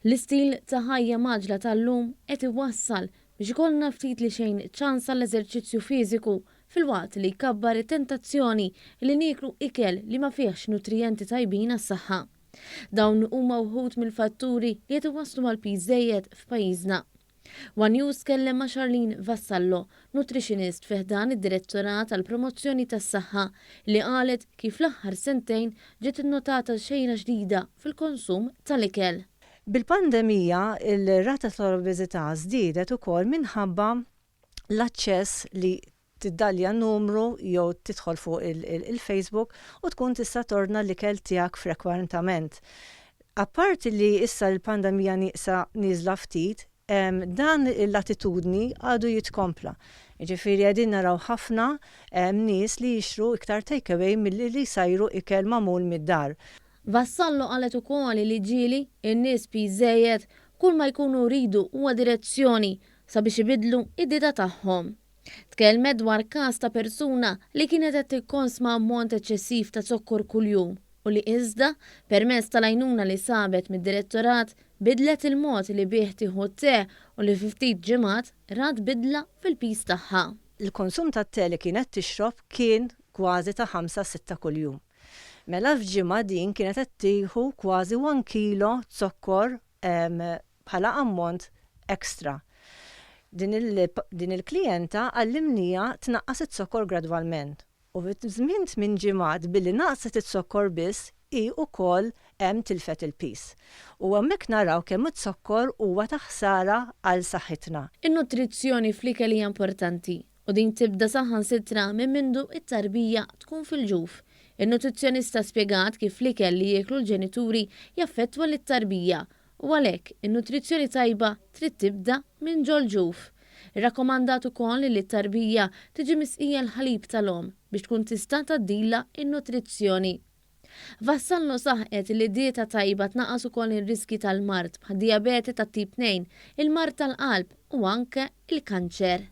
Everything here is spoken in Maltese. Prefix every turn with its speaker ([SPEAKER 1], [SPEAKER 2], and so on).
[SPEAKER 1] L-istil ta' ħajja mgħaġġla tal-lum qed iwassal biex ikollna ftit li xejn ċans għall-eżerċizzju fiżiku filwaqt li jkabbar it-tentazzjoni li nieklu ikel li ma fihx nutrijenti tajbin għas-saħħa. Dawn huma wħud mill-fatturi li qed iwasslu għal piż żejjed f'pajjiżna. One News tkellem ma' Charlene Vassallo, nutritionist fi ħdan id-Direttorat għall-Promozzjoni tas-Saħħa, li qalet kif l-aħħar sentejn ġiet innotata xejra ġdida fil-konsum tal-ikel.
[SPEAKER 2] Bil-pandemija, il-rata tal-obeżità żdiedet ukoll minħabba l-aċċess li tiddalja numru jew tidħol fuq il-Facebook u tkun tista' tordna l-ikel tiegħek frekwentament. Apparti li issa l-pandemija nieqsa nieżla ftit, dan l-attitudni għadu jitkompla. Jiġifieri qegħdin naraw ħafna nies li jixtru iktar take away milli li jsajru ikel magħmul mid-dar.
[SPEAKER 1] Vassallo qalet ukoll li ġieli n-nies piż żejjed kull ma jkunu jridu huwa direzzjoni sabiex ibiddlu id-dieta tagħhom. Tkellmet dwar każ ta' persuna li kienet qed tikkonsma ammont eċċessiv ta' zokkor kuljum u li iżda, permezz tal-għajnuna li sabet mid-Direttorat, bidlet il-mod li bih tieħu t-te u li fi ftit ġimgħat rat bidla fil-piż tagħha.
[SPEAKER 2] Il-konsum tat-te li kienet tixrob kien kważi ta' ħamsa sitta kuljum. Mela f'ġimgħa din kienet qed tieħu kważi one kilo zokkor bħala ammont extra. Din il-klijenta għallimniha tnaqqas iz-zokkor gradwalment u fi żmien tmien ġimgħat billi naqset iz-zokkor biss hi wkoll hemm tilfet il-piż. U hemmhekk naraw kemm iz-zokkor huwa ta' ħsara għal saħħitna.
[SPEAKER 1] In-nutrizzjoni fl-ikel hija importanti u din tibda saħansitra minn mindu t-tarbija tkun fil-ġuf. In-nutrizzjonista spjegat kif l-ikel li jieklu l-ġenituri jaffettwa lit-tarbija u għalhekk in-nutrizzjoni tajba trid tibda minn ġol-ġuf. Irrakkomandat ukoll li t-tarbija tiġi misqija l-ħalib tal-omm biex tkun tista' tgħaddilha n-nutrizzjoni. Vassallo saħqet li dieta tajba tnaqqas ukoll ir-riskji tal-mard bħad-dijabete tat-tip 2, il-mard tal-qalb u anke l-kanċer.